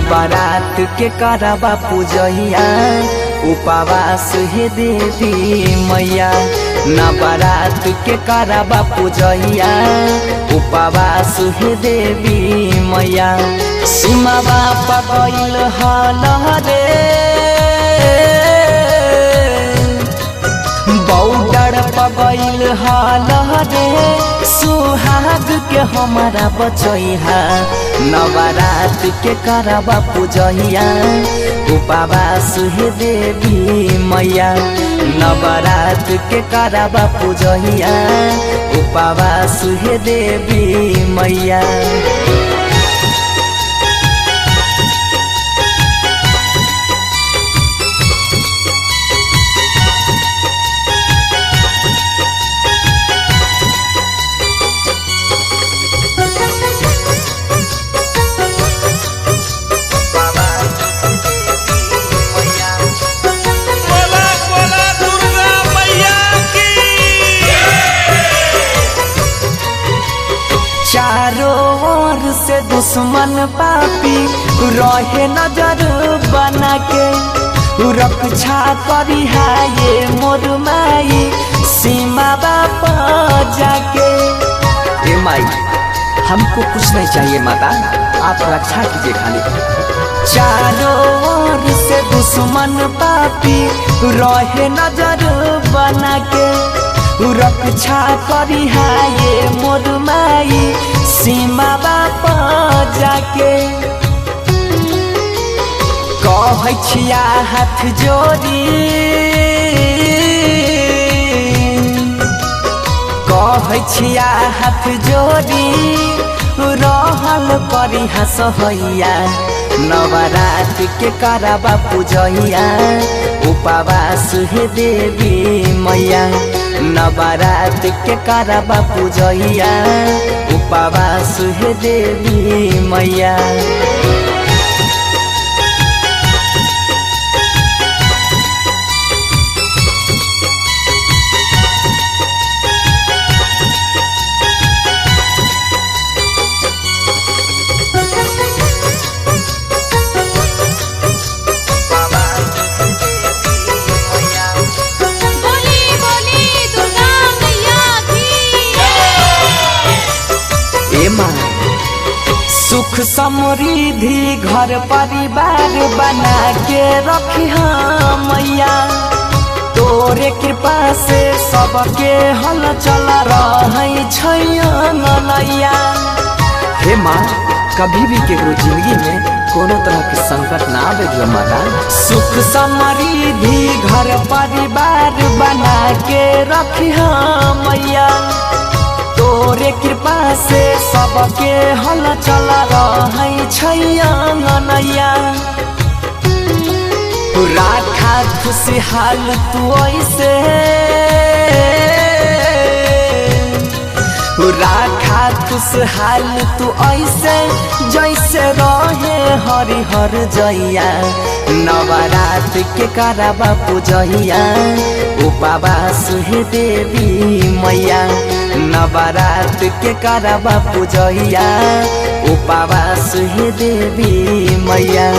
नवरात के करबा पूजैया उपवास हे देवी मैया। नवरात के करबा पूजैया उपवास हे देवी मैया। सीमा बापा गइल हल रे बौडर पगैल हल रे सुहाग के हमारा बचैहा। नवरात के करबा पूजैया उपवास हे देवी मैया। नवरात के करबा पूजैया उपवास हे देवी मैया। बोला बोला दुर्गा मैया की। चारों ओर से दुश्मन पापी रहे नजर बना के रक्षा करी है मोर माई सीमा बाप जाके। ए माई, हमको कुछ नहीं चाहिए माता, आप रक्षा कीजिए खाली। चारों ओर से दुश्मन पापी रहे नजर बना के रक्षा करी है मोर माई सीमा बाप जाके। कहै छिया हाथ जोड़ी कहै छिया हाथ जोड़ी रहल करी हसहैया। नवरात के करबा पूजैया उपवास हे देवी मैया। नवरात के करबा पूजैया उपवास हे देवी मैया। बोली बोली दुर्गा मैया की। ए माँ, सुख समृद्धि घर परिवार बना के रखी मैया। तोरे कृपा से सबके हल चल रहै छै अंगनैया। हे माँ, कभी भी केकरो जिंदगी में कोनो तरह के संकट ना आवे दियो माता। सुख समृद्धि घर परिवार बना के रखी मैया। तोरे कृपा से सबके हल चल रहै छै अंगनैया। राखा खुशहाल तू ऐसे राखा खुशहाल तू ऐसे जैसे रहे हरिहर जैया। नवरात के करबा पूजैया उपवास हे देवी मैया। नवरात के करबा पूजैया उपवास हे देवी मैया।